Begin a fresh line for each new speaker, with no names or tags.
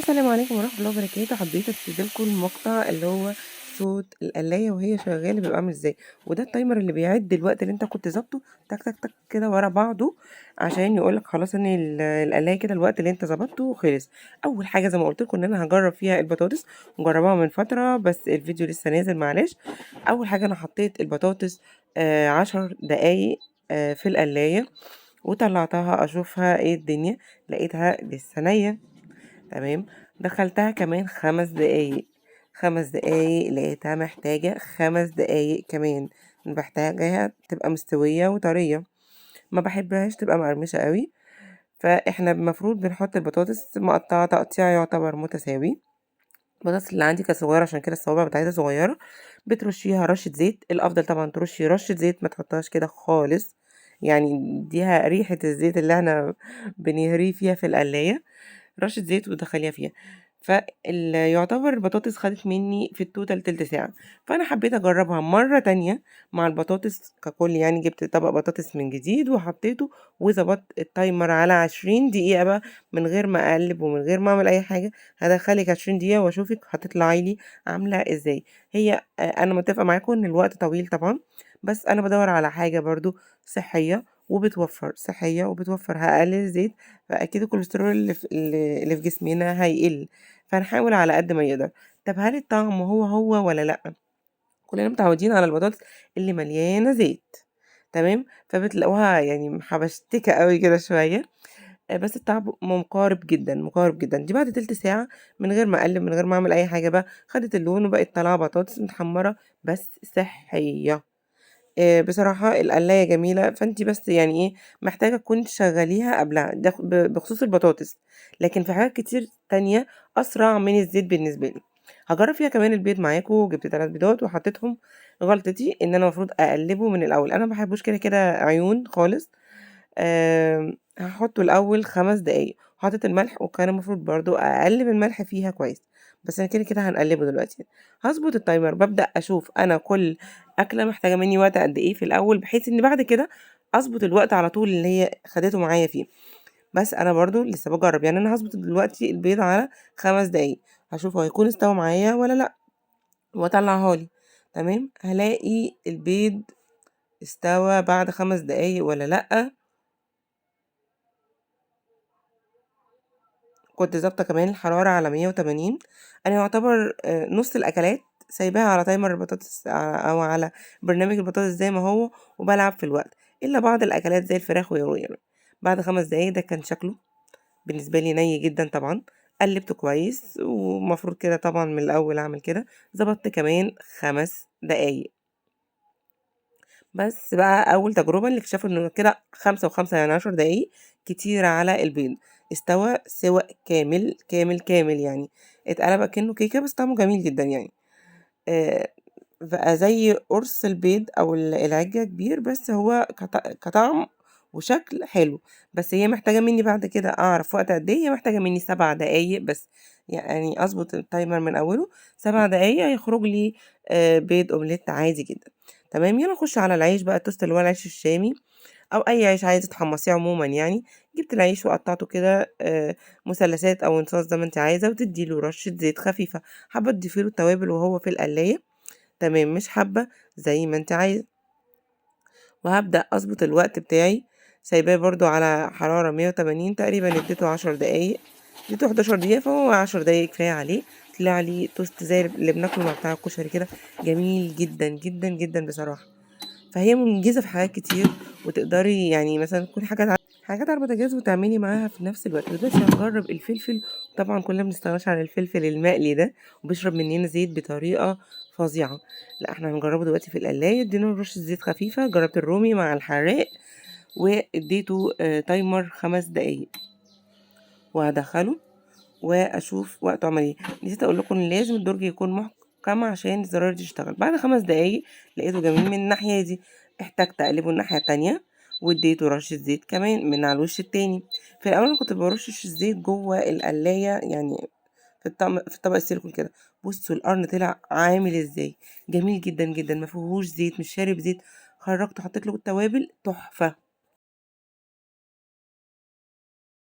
السلام عليكم ورحمة الله وبركاته. حبيت أبتدي لكم المقطع اللي هو صوت القلاية وهي شغالة بيبقى عامل ازاي، وده ال timer اللي بيعد الوقت اللي انت كنت ظابطة تك تك تك كده ورا بعضه عشان يقولك خلاص ان القلاية كده الوقت اللي انت ظبطته خلص. اول حاجة زي ما قلت لكم ان انا هجرب فيها البطاطس، مجرباها من فترة بس الفيديو لسه نازل معلش. اول حاجة انا حطيت البطاطس 10 دقايق في القلاية وطلعتها اشوفها ايه الدنيا، لقيتها لسه نية. تمام، دخلتها كمان 5 دقايق، 5 دقايق لقيتها محتاجة 5 دقايق كمان، محتاجاها تبقى مستوية وطرية، ما بحبهاش تبقى مقرمشة قوي. فاحنا المفروض بنحط البطاطس مقطعة تقطيع يعتبر متساوي. البطاطس اللي عندي كانت صغيرة عشان كده الصوابع بتاعتها صغيرة. بترشيها رشة زيت، الأفضل طبعا ترشي رشة زيت، ما تحطهاش كده خالص، يعني اديها ريحة الزيت اللي احنا بنهريه فيها في القلاية، رشة زيت وتدخليها فيها. يعتبر البطاطس خدت مني في ال total تلت ساعة، فأنا حبيت أجربها مرة تانية مع البطاطس ككل، يعني جبت طبق بطاطس من جديد وحطيته وظبطت ال timer على 20 دقيقة بقى من غير ما أقلب ومن غير ما أعمل أي حاجة. هدخلك 20 دقيقة وأشوفك هتطلعي لي عاملة إزاي. أنا متفقة معاكم إن الوقت طويل طبعا، بس أنا بدور على حاجة برضو صحية وبتوفر، صحية وبتوفر. هقلل الزيت فأكيد الكوليسترول اللي في جسمنا هيقل، فنحاول على قد ما يقدر. طب هل الطعم هو هو ولا لأ؟ كلنا متعودين على البطاطس اللي مليانة زيت، تمام، فبتلاقوها محبشتكة قوي كده شوية، بس الطعم مقارب جدا، مقارب جدا. دي بعد تلت ساعة من غير ما أقلب من غير ما أعمل أي حاجة بقى، خدت اللون وبقت طالعة بطاطس متحمرة بس صحية. بصراحة القلاية جميلة، فأنتِ بس محتاجة تكوني تشغليها قبلها، ده بخصوص البطاطس، لكن في حاجات كتير تانية أسرع من الزيت بالنسبة لي. هجرب فيها كمان البيض معاكم. جبت 3 بيضات وحطيتهم. غلطتي إن أنا المفروض أقلبه من الأول، أنا ما بحبوش كده كده عيون خالص. هحطه الأول 5 دقايق، حطيت الملح وكان المفروض برضو أقلب الملح فيها كويس، بس أنا كده كده هنقلبه دلوقتي. هظبط التايمر، ببدأ أشوف أنا كل أكلة محتاجة مني وقت قد إيه في الأول، بحيث إن بعد كده أظبط الوقت على طول اللي هي خدته معايا فيه. بس أنا برضو لسه بجرب، أنا هظبط دلوقتي البيض على 5 دقايق، هشوف هو هيكون استوى معايا ولا لأ وأطلعها لي. تمام، هلاقي البيض استوى بعد 5 دقايق ولا لأ. كنت ظابطة كمان الحرارة على 180. أنا يعتبر نص الأكلات سايباها على تايمر البطاطس، أو على برنامج البطاطس زي ما هو، وبلعب في الوقت، إلا بعض الأكلات زي الفراخ وغيره. بعد 5 دقايق ده كان شكله بالنسبة لي ني جدا طبعا. قلبته كويس، ومفروض كده طبعا من الأول أعمل كده. ظبطت كمان 5 دقايق بس. بقى أول تجربة اللي اكتشفوا إنه كده 5 و5 يعني 10 دقايق كتير على البيض. استوى سوى كامل كامل كامل، اتقلب كأنه كيكة، بس طعمه جميل جدا. بقى زي قرص البيض أو العجة كبير، بس هو كطعم وشكل حلو. بس هي محتاجة مني بعد كده أعرف وقت قد إيه. هي محتاجة مني 7 دقايق بس، يعني أظبط التايمر من أوله 7 دقايق هيخرج لي، بيض أومليت عادي جدا. تمام، يلا نخش على العيش بقى، التوست اللي هو العيش الشامي أو أي عيش عايزة تحمصيه عموما. جبت العيش وقطعته كده، مثلثات أو انصاص زي ما انت عايزة، وتدي له رشة زيت خفيفة. حابة تضيفي له التوابل وهو في القلاية، تمام، مش حابة زي ما انت عايزة. وهبدأ أظبط الوقت بتاعي، سايباه برضو على حرارة 180 تقريبا. اديته 10 دقايق، اديته 11 دقيقة، فهو 10 دقايق كفاية عليه. طلع لي توست زي اللي بناكله مع بتاع الكشري كده، جميل جدا جدا جدا بصراحة. فهي منجزة في حاجات كتير، وتقدري مثلا تكون حاجات على البوتاجاز وتعملي معاها في نفس الوقت. دلوقتي هنجرب الفلفل، طبعا كلنا ما بنستغناش عن الفلفل المقلي ده، وبيشرب مننا زيت بطريقة فظيعة. لا احنا هنجربه دلوقتي في القلاية. ادينا له رشة زيت خفيفة. جربت الرومي مع الحراق واديته، تايمر 5 دقايق، وهدخله واشوف وقته عمل ايه. نسيت اقول لكم ان لازم الدرج يكون محكم عشان الزرار دي تشتغل. بعد 5 دقايق لقيته جميل من الناحية دي، احتجت اقلبه الناحية التانية، واديته رشة زيت كمان من على الوش التاني. في الاول انا كنت برشش الزيت جوه القلاية، في الطبق السيليكون كده. بصوا القرن طلع عامل ازاي، جميل جدا جدا، ما فيهوش زيت، مش شارب زيت. خرجته حطيت له التوابل، تحفة.